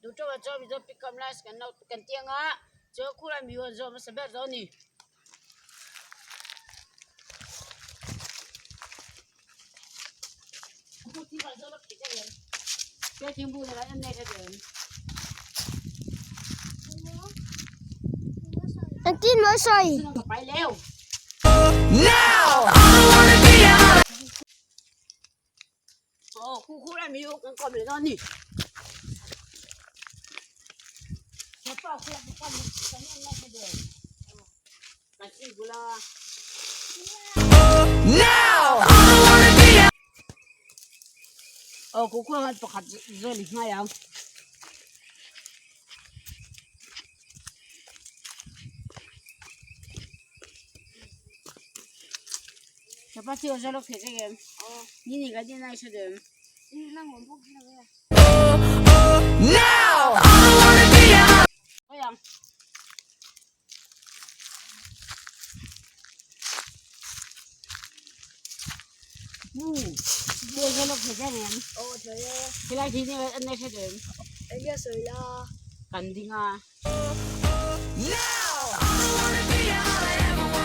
Duh tawh ah chuan Mizo pick up lines kan lo kan ti anga chuan khulai mi huan zawh hmasa ber dawn a ni. Engtin maw sawi? Aw ku khuang pakhat zawn i hmai ang. Chapati aw zawlawk thei che em? Ni ni ka din ai hre duh em? Hawi ang. Helai thi ni an nei hre duh em? Kan ding a.